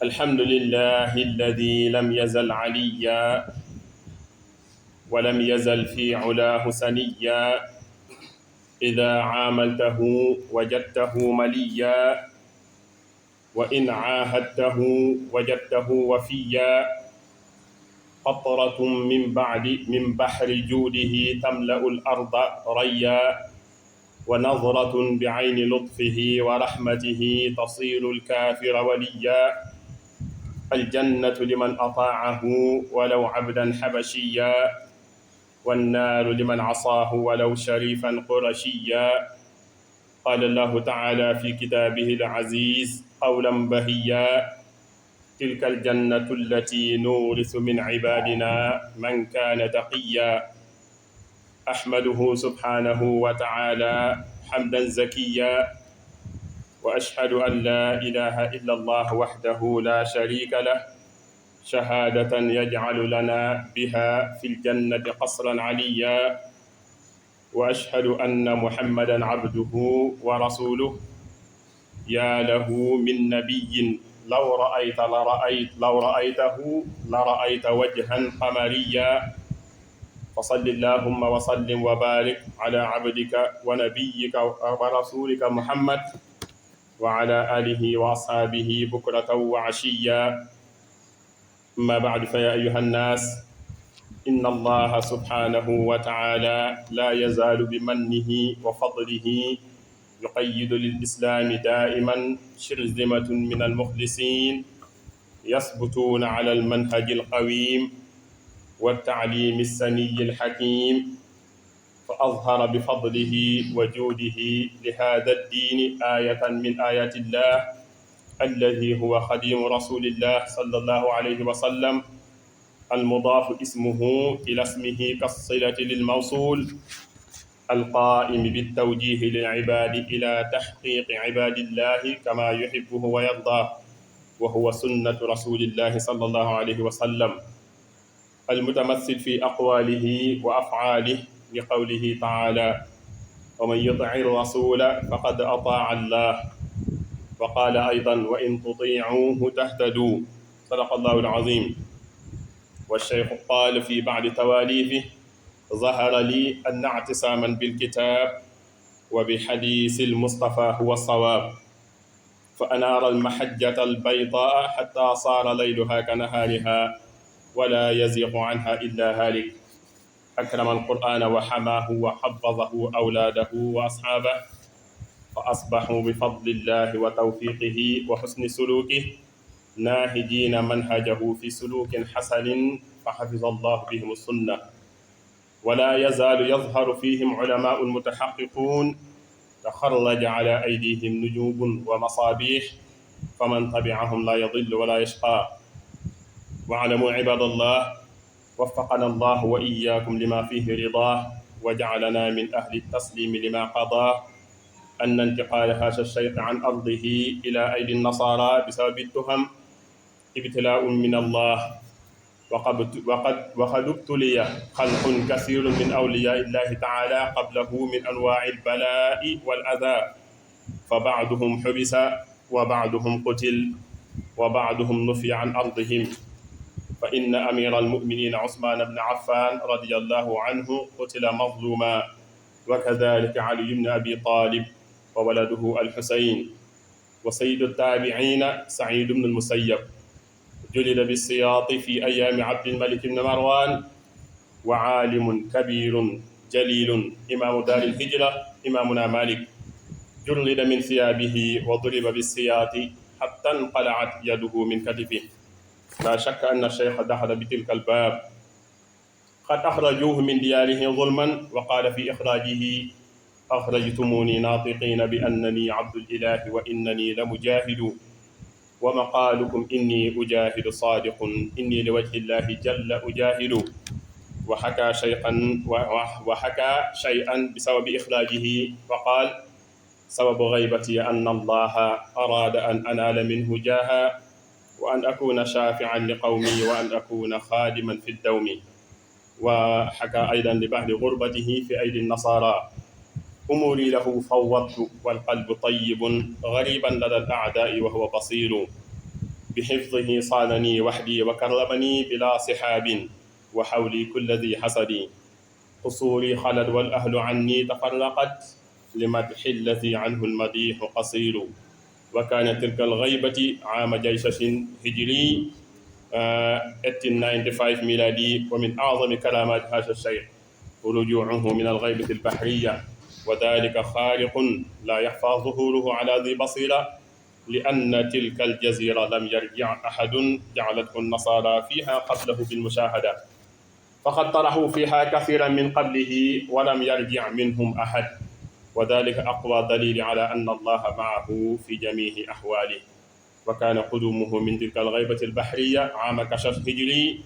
الحمد لله الذي لم يزل عليا ولم يزل في علاه سنيا. إذا عاملته وجدته مليا، وإن عاهدته وجدته وفيا. قطرة من بحر جوده تملأ الأرض ريا، ونظرة بعين لطفه ورحمته تصير الكافر وليا. الجنة لمن أطاعه ولو عبدا حبشيا، والنار لمن عصاه ولو شريفا قرشيا. قال الله تعالى في كتابه العزيز قولا بهيا: تلك الجنة التي نورث من عبادنا من كان تقيا. أحمده سبحانه وتعالى حمدا زكيا، وأشهد أن لا إله إلا الله وحده لا شريك له، شهادة يجعل لنا بها في الجنة قصرا عليا. وأشهد أن محمدا عبده ورسوله، يا له من نبي لو رأيته لرأيت وجها قمريا. فصل اللهم وسلم وبارك على عبدك ونبيك ورسولك محمد وعلى آله وأصحابه بكرة وعشيا. أما بعد، فيا أيها الناس، إن الله سبحانه وتعالى لا يزال بمنه وفضله يقيد للإسلام دائما شرذمة من المخلصين يثبتون على المنهج القويم والتعليم السني الحكيم، فأظهر بفضله وجوده لهذا الدين آية من آيات الله الذي هو خديم رسول الله صلى الله عليه وسلم، المضاف اسمه إلى اسمه كالصلة للموصول، القائم بالتوجيه للعباد إلى تحقيق عباد الله كما يحبه ويرضاه، وهو سنة رسول الله صلى الله عليه وسلم، المتمثل في أقواله وأفعاله لقوله تعالى: ومن يطع الرسول فقد أطاع الله. وقال أيضا: وإن تطيعوه تهتدوا. صدق الله العظيم. والشيخ قال في بعض تواليفه: ظهر لي أن اعتصاما بالكتاب وبحديث المصطفى هو الصواب، فأنار المحجة البيضاء حتى صار ليلها كنهارها ولا يزيغ عنها إلا هالك. أكرم القرآن وحماه وحفظه أولاده وأصحابه، فأصبحوا بفضل الله وتوفيقه وحسن سلوكه ناهجين منهجه في سلوك حسن، فحفظ الله بهم السنة. ولا يزال يظهر فيهم علماء المتحققون تخرج على أيديهم نجوم ومصابيح، فمن تبعهم لا يضل ولا يشقى. واعلموا عباد الله، وفقنا الله وإياكم لما فيه رضاه، وجعلنا من أهل التسليم لما قضاه، أن انتقال هذا الشيء عن أرضه إلى أيدي النصارى بسبب التهم ابتلاء من الله، وقد ابتلي خلق كثير من أولياء الله تعالى قبله من أنواع البلاء والأذى، فبعضهم حبس وبعضهم قتل وبعضهم نفي عن أرضهم. فإن أمير المؤمنين عثمان بن عفان رضي الله عنه قتل مظلوما، وكذلك علي بن أبي طالب وولده الحسين. وسيد التابعين سعيد بن المسيب جلد بالسياط في أيام عبد الملك بن مروان. وعالم كبير جليل إمام دار الهجرة إمامنا مالك جلد من ثيابه وضرب بالسياط حتى انقلعت يده من كتفه. لا شك أن الشيخ دخل بتلك الباب. قد أخرجوه من دياره ظلما، وقال في إخراجه: أخرجتموني ناطقين بأنني عبد الإله وإنني لمجاهد، ومقالكم إني أجاهد صادق، إني لوجه الله جل أجاهد. وحكى شيئا بسبب إخراجه، وقال: سبب غيبتي أن الله أراد أن أنال منه جاها، وأن أكون شافعا لقومي، وأن أكون خادما في الدوم. وحكى أيضا لبعد غربته في أيدي النصارى: أموري له فوضت والقلب طيب، غريبا لدى الأعداء وهو بصير. بحفظه صانني وحدي وكرمني بلا صحاب وحولي كل ذي حسد قصوري خلت والأهل عني تفرقت لمدح الذي عنه المديح قصير وكانت تلك الغيبة عام جيشش هجري 1895 ميلادي. ومن أعظم كرامات هذا الشيخ رجوعه من الغيبة البحرية، وذلك خارق لا يخفى ظهوره على ذي بصيرة، لأن تلك الجزيرة لم يرجع أحد جعلته النصارى فيها قبله بالمشاهدة، فقد طرحوا فيها كثيرا من قبله ولم يرجع منهم أحد، وذلك أقوى دليل على أن الله معه في جميع أحواله. وكان قدومه من تلك الغيبة البحرية عام كشف هجري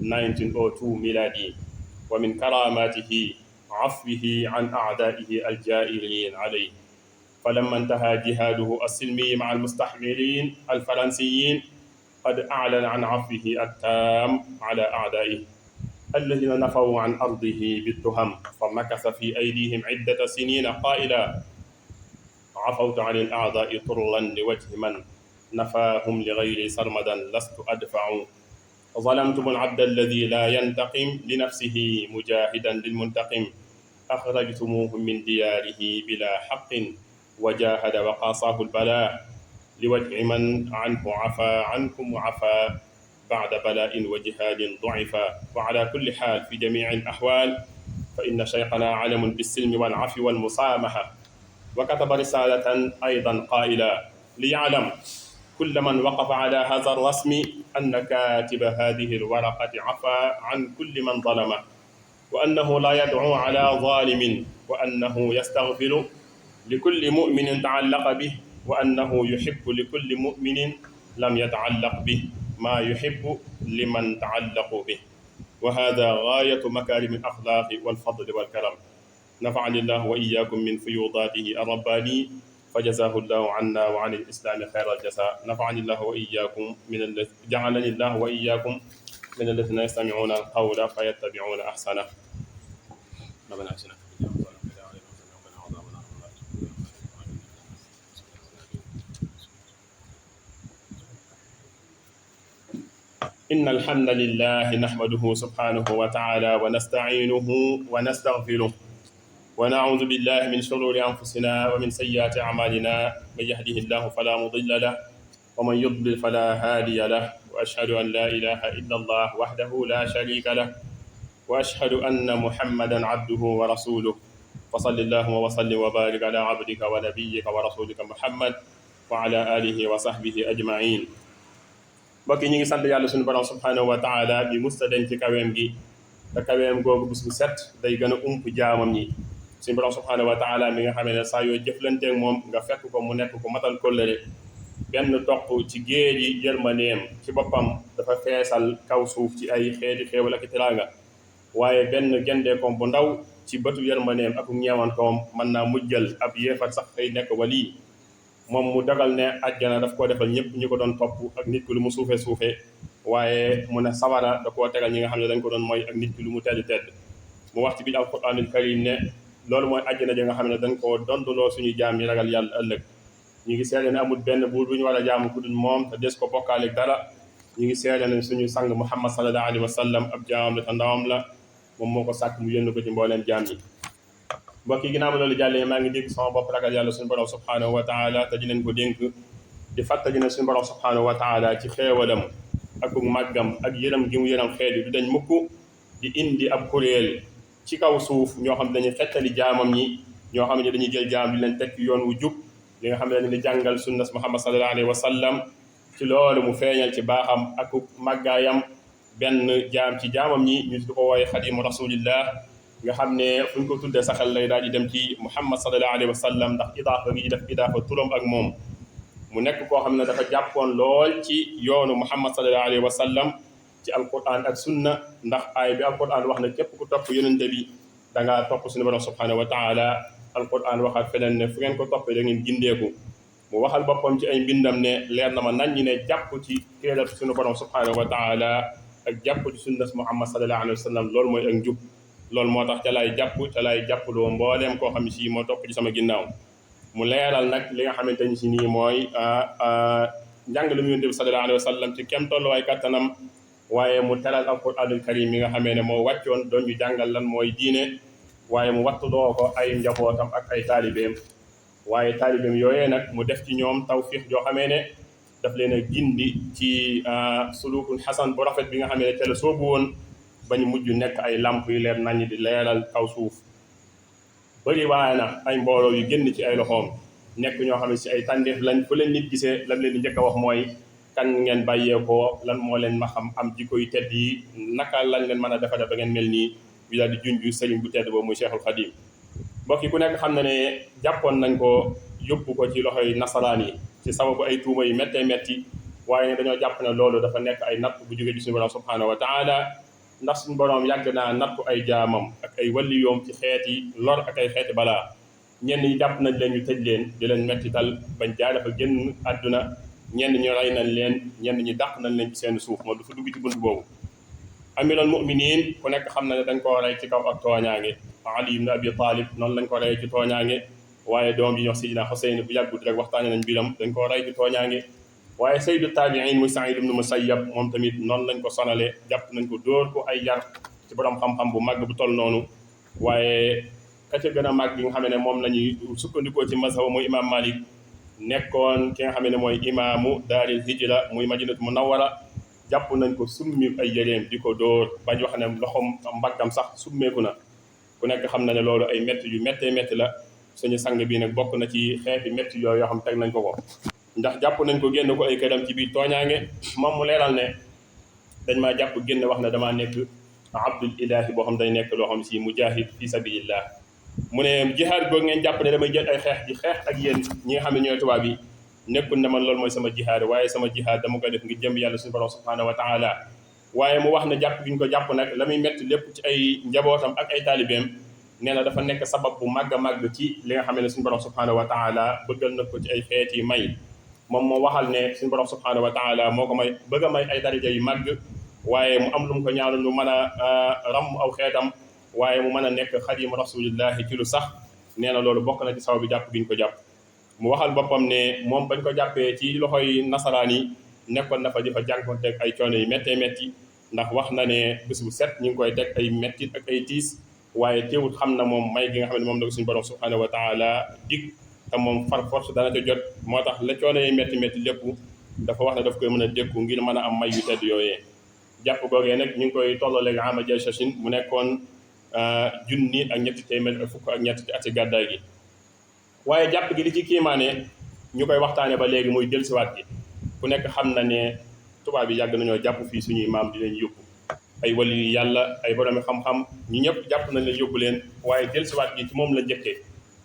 1902 ميلادي. ومن كراماته عفوه عن أعدائه الجائرين عليه، فلما انتهى جهاده السلمي مع المستعمرين الفرنسيين قد أعلن عن عفوه التام على أعدائه الذين نفوا عن أرضه بالتهم، فمكث في أيديهم عدة سنين قائلا: عفوت عن الأعداء طرا لوجه من نفاهم لغيري سرمدا لست أدفع. ظلمتم العبد الذي لا ينتقم لنفسه مجاهدا للمنتقم، أخرجتموه من دياره بلا حق وجاهد وقاصاه البلاء لوجه من عنه عفا عنكم وعفا بعد بلاء وجهاد ضعفا. وعلى كل حال في جميع الأحوال فإن شيخنا علم بالسلم والعفو والمسامحة، وكتب رسالة أيضا قائلا: ليعلم كل من وقف على هذا الرسم أن كاتب هذه الورقة عفا عن كل من ظلمه، وأنه لا يدعو على ظالم، وأنه يستغفر لكل مؤمن تعلق به، وأنه يحب لكل مؤمن لم يتعلق به ما يحب لمن تعلق به، وهذا غاية مكارم الأخلاق والفضل والكرم. نفعني الله وإياكم من فيوضاته الرباني، فجزاه الله عنا وعن الإسلام خير الجزاء. نفعني الله وإياكم جعلني الله وإياكم من الذين يستمعون القول فيتبعون أحسنه. إن الحمد لله نحمده سبحانه وتعالى ونستعينه ونستغفره ونعوذ بالله من شرور أنفسنا ومن سيئات أعمالنا، من يهده الله فلا مضل له ومن يضلل فلا هادي له، وأشهد أن لا إله إلا الله وحده لا شريك له، وأشهد أن محمدا عبده ورسوله. فصل اللهم وسلم وبارك على عبدك ونبيك ورسولك محمد وعلى آله وصحبه أجمعين. mbokk yi ñu ngi sant yàlla suñu borom subhanahu wa taala bi musta den ci kaweem gi, te kaweem googu bis bu set day gën a ump jaamam ñi. suñu borom subhanahu wa taala mi nga xamee ne saa yoo jëflanteeg moom nga fekk ko mu nekk ko matal kóllëre, benn toq ci géej yi yërmaneem ci boppam dafa feesal kaw suuf ci ay xeeti xéewal ak teraanga, waaye benn gendeekoom bu ndaw ci bëtu yërmaneem ak ñeewantoom mën naa mujjal ab yéefat sax day nekk wali. moom mu dagal ne àjjana daf koo defal ñëpp ñu ko doon topp ak nit ki lu mu suufee suufee, waaye mu ne sawara da koo tegal ñi nga xam ne dañ ko doon mooy ak nit ki lu mu tedd tedd. mu wax ci biir alquranul karim ne loolu mooy àjjana ji nga xam ne dañ koo donduloo suñu jaam yi ragal yàlla ëllëg. ñu ngi seede ne amul benn buur bu ñu war a jaamu ku dul moom te des ko bokkaale dara. ñu ngi seede ne suñu sang muhammad sallallahu alayhi wa sallam ab jaamam la te ndawam la, moom moo ko sàkk mu yónni ko ci mbooleem jaam yi. mbokk yi ginnaaw ba loolu jàllee maa ngi dégg sama bopp ragal yàlla suñu borom subhanahu wa taala te di leen ko dénk di fàttali ne suñu borom subhanahu wa taala ci xéewalam ak màggam ak yërëm gi mu yërëm xeet yi du dañ mukk di indi ab kuréel ci kaw suuf ñoo xam ne dañuy xettali jaamam ñi, ñoo xam ne dañuy jël jaam di leen teg yoon wu jub, li nga xam ne dañu di jàngal sunnas muhammad sallallahu alayhi wa sallam. ci loolu mu feeñal ci baaxam ak màggaayam benn jaam ci jaamam ñi ñu di ko wooye xadimu rasulillah, nga xam ne fu ñu ko tuddee saxal lay daal di dem ci muhammad sallallahu alayhi wa sallam, ndax idaafa gi def idaafa turam ak moom. mu nekk koo xam ne dafa jàppoon lool ci yoonu muhammad sallallahu alayhi wa sallam ci alquran ak sunna, ndax aay bi alquran wax na képp ku topp yonente bi da ngaa topp suñu borom subhanahu wa taala. alquran waxal feneen ne fu ngeen ko toppee da ngeen gindeeku. mu waxal boppam ci ay mbindam ne leer na ma nañ ñi ne jàpp ci téereb suñu borom subhanahu wa taala ak jàpp ci sunnas muhammad sallallahu alayhi wa sallam loolu mooy ak njub. loolu moo tax ca laay jàppaloo mbooleem koo xam ne si moo topp ci sama ginnaaw. mu leeral nag li nga xamante ni si nii mooy njàngale mu yonent bi sallallahu alayhi wa sallam ci kem tolluwaay kattanam waaye mu teral alquranul karim mi nga xamee ne moo wàccoon doon ñu jàngal lan mooy diine waaye mu wattudoo ko ay njabootam ak ay taalibeem waaye taalibeem yooyee nag mu def ci ñoom tawfiix joo xamee ne daf leen a gindi ci sulukul xasan bu rafet bi nga xamee ne ca la soobu woon ba ñu mujj nekk ay làmp yu leer naññ di leeral kaw suuf bëri waaye na ay mbooloo yu génn ci ay loxoom nekk ñoo xam ne si ay tànneef lañ fu leen nit gisee lam leen di njëkk a wax mooy kan ngeen bàyyeekoo lan moo leen ma xam am jikko yu tedd yi naka lañ leen mën a defare ba ngeen mel nii bi daal di junj sëriñ bu tedd boobu muy Cheikhul Khadim mbokk yi ku nekk xam na ne jàppoon nañ ko yóbbu ko ci loxoy nasaraan yi ci sababu ay tuuma yu méttee métti waaye ne dañoo jàpp ne loolu dafa nekk ay natt bu jógee ci suñu borom subhanahu wa taala ndax suñu borom yàgg naa nattu ay jaamam ak ay waliyoom ci xeeti lor ak ay xeeti balaa ñenn ñi jàpp nañ leen ñu tëj leen di leen mettital bañ jaay dafa génn àdduna ñenn ñu rey nañ leen ñenn ñi dàq nañ leen ci seen suuf moom dafa dugg ci bunt boobu amiral muminin ku nekk xam na ne dañ koo rey ci kaw ak tooñaange Ali ibn Abi Talib noonu lañ ko rey ci tooñaange waaye doom yi ñox Sidina Xuseyn bu yàggut rek waxtaane nañ mbiram dañ koo rey ci tooñaange waaye sayyidu taabiin muy Saïd ibn Musayyab moom tamit noonu lañ ko sonale jàpp nañ ko dóor ko ay yar ci borom xam-xam bu màgg bu toll noonu waaye ka ca gën a màgg bi nga xam ne moom la ñuy sukkandikoo ci mazhab muy imam Malik nekkoon ki nga xam ne mooy imaamu daaril hijra muy madinatu munawwara jàpp nañ ko summi ay yëreem di ko dóor bañ wax ne loxom mbaggam sax summeeku na ku nekk xam na ne loolu ay métti yu méttee métti la suñu sang bi nag bokk na ci xeeti métti yooyu yoo xam teg nañ ko ko ndax jàpp nañ ko génn ko ay këram ci biir tooñaange moom mu leeral ne dañ maa jàpp génn wax ne damaa nekk abdul ilahi boo xam day nekk loo xam si mujahid fi sabilillah mu ne jihaad googu ngeen jàpp ne damay jël ay xeex di xeex ak yéen ñi nga xam ne ñooy tubaab yi nekkul ne man loolu mooy sama jihaad waaye sama jihaad dama koy def ngir jëm yàlla suñu borom subhanahu wa taala waaye mu wax ne jàpp gi ñu ko jàpp nag la muy metti lépp ci ay njabootam ak ay taalibeem nee na dafa nekk sabab bu màgg a màgg ci li nga xam ne suñu borom subhanahu wa taala bëggal na ko ci ay xeeti may moom moo waxal ne suñu borom subhanahu wa taala moo ko may bëgg a may ay daraja yu màgg waaye mu am lu mu ko ñaanal lu mën a ram aw xeetam waaye mu mën a nekk xadim rasulillahi ci lu sax nee na loolu bokk na ci sababu jàpp gi ñu ko jàpp mu waxal boppam ne moom bañ ko jàppee ci loxoy nasaraan yi nekkoon na fa di fa jànkonteeg ay coono yu méttee métti ndax wax na ne bés bu set ñu ngi koy teg ay mettit ak ay tiis waaye teewut xam na moom may gi nga xam ne moom la ko suñu borom subhanahu wa taala dig te moom far force dana ca jot moo tax la coono yi métti métti lépp dafa wax ne daf koy mën a dékku ngir mën a am may yu tedd yooyee jàpp googee nag ñu ngi koy tolloo léegi ama jashashin mu nekkoon junni ak ñetti téeméer ak fukk ak ñett ci ati gàddaay gi waaye jàpp gi li ci kiimaane ñu koy waxtaane ba léegi muy dellusiwaat gi ku nekk xam na ne tubaab yi yàgg nañoo jàpp fii suñuy maam di leen yóbbu ay wali yu yàlla ay boroomi xam-xam ñi ñëpp jàpp nañ leen yóbbu leen waaye dellusiwaat gi ci moom la njëkkee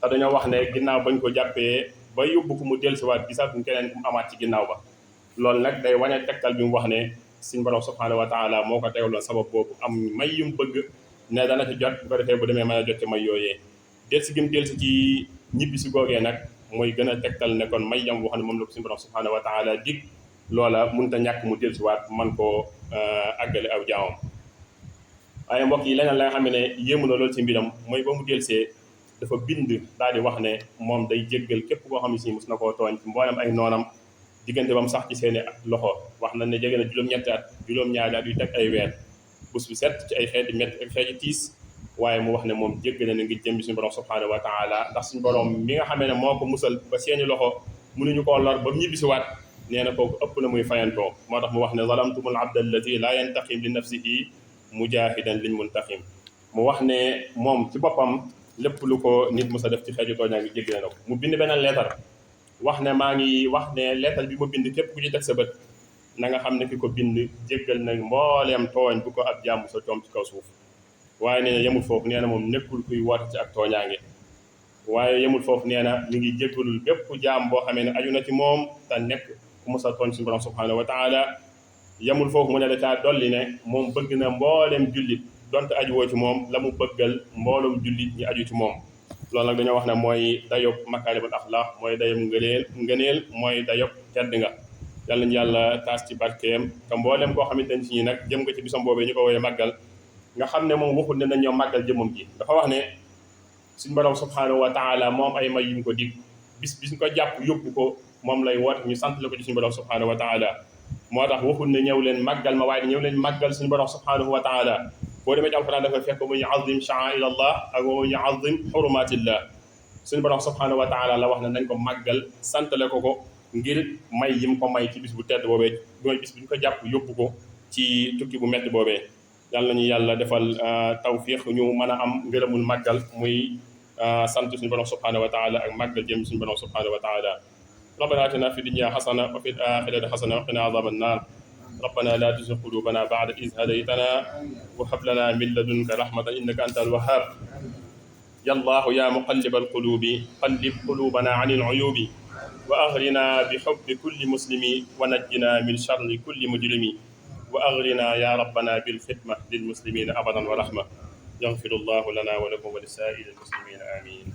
te dañoo wax ne ginnaaw bañ ko jàppee ba yóbbu ko mu dellusiwaat gisaatuñ keneen ku mu amaat ci ginnaaw ba loolu nag day wane tegtal bi mu wax ne suñu borom subhanahu wa taala moo ko tegaloon sabab boobu am may yu mu bëgg ne dana ci jot bu ko defee bu demee mën a jot ci may yooyee delsi gi mu delsi ci ñibbi si googee nag mooy gën a tegtal ne kon may yam wax ne moom la ko suñu borom subhanahu wa taala dig loola mënut a ñàkk mu dellusiwaat man koo àggale aw jaamam waaye mbokk yi leneen la nga xam ne yéemu na loolu ci mbiram mooy ba mu delsee dafa bind daal di wax ne moom day jéggal képp koo xam ne si mos na koo tooñ ci mboolem ay noonam diggante ba mu sax ci seeni loxo wax na ne jege na juróom-ñetti at juróom-ñaari at yu teg ay weer bés bu set ci ay xeeti métti ak xeeti tiis waaye mu wax ne moom jéggale na ngir jëmbi suñu borom subhanahu wa taala ndax suñu borom mi nga xamee ne moo ko musal ba seeni loxo mënuñu koo lor ba mu ñibbisiwaat nee na kooku ëpp na muy fayantoo moo tax mu wax ne zalamtumul abda allati la yantaqim li nafsihi mujahidan liñ muntaqim mu wax ne moom ci boppam lépp lu ko nit mës a def ci xeetu tooñaa ngi jéggale na ko mu bind beneen leetar wax ne maa ngi wax ne leetar bi ma bind képp ku ci teg sa bët na nga xam ne ki ko bind jéggal na mbooleem tooñ bu ko ab jàmm sa coom ci kaw suuf waaye nee na yemul foofu nee na moom nekkul kuy woote ci ak tooñaange waaye yemul foofu nee na mi ngi jéggalul bépp jaam boo xamee ne aju na ci moom te nekk ku mos a tooñ suñu borom subhanahu wa taala yemul foofu mu ne da caa dolli ne moom bëgg na mbooleem jullit donte aju woo ci moom la mu bëggal mboolem jullit ñi aju ci moom loolu nag dañoo wax ne mooy dayob makaarimul axlaaq mooy dayob ngëneel mooy dayob tedd nga yàlla ñu yàlla taas ci barkeem te mboolem koo xamante ne si nag jëm nga ci bisam boobee ñu ko woowee màggal nga xam ne moom waxul ne nañ ñoo màggal jëmmam ji dafa wax ne suñ borom subhanahu wa taala moom ay may yu ñu ko dig bis ñu ko jàpp yóbbu ko moom lay woote ñu sant la ko ci suñu borom subhanahu wa taala moo tax waxul ne ñëw leen màggal ma waaye ñëw leen màggal suñu borom subhanahu wa taala boo demee ci alquran dafa fekk mu yuazim sha'air allah ak wa yuazim xurumatillah suñu borom subhanahu wa taala la wax ne nañ ko màggal santale ko ngir may yim ko may ci bis bu tedd boobee mooy bis bu ñu ko jàpp yóbbu ko ci tukki bu metti boobee yàlla nañu yàlla defal tawfiq ñu mën a am ngërëmul màggal muy sant suñu borom subhanahu wa taala ak màggal jëm suñu borom subhanahu wa taala ربنا آتنا في الدنيا حسنة وفي الآخرة حسنة وقنا عذاب النار ربنا لا تزغ قلوبنا بعد إذ هديتنا وهب لنا من لدنك رحمة إنك أنت الوهاب يا الله يا مقلب القلوب قلب قلوبنا عن العيوب وأغرنا بحب كل مسلم ونجنا من شر كل مجرم وأغرنا يا ربنا بالخدمة للمسلمين أبدا ورحمة يغفر الله لنا ولكم ولسائر المسلمين آمين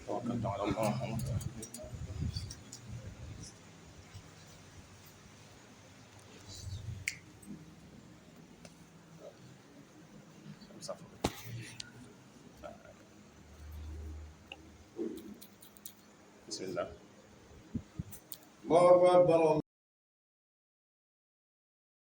توكلت على الله بسم الله. الله أكبر.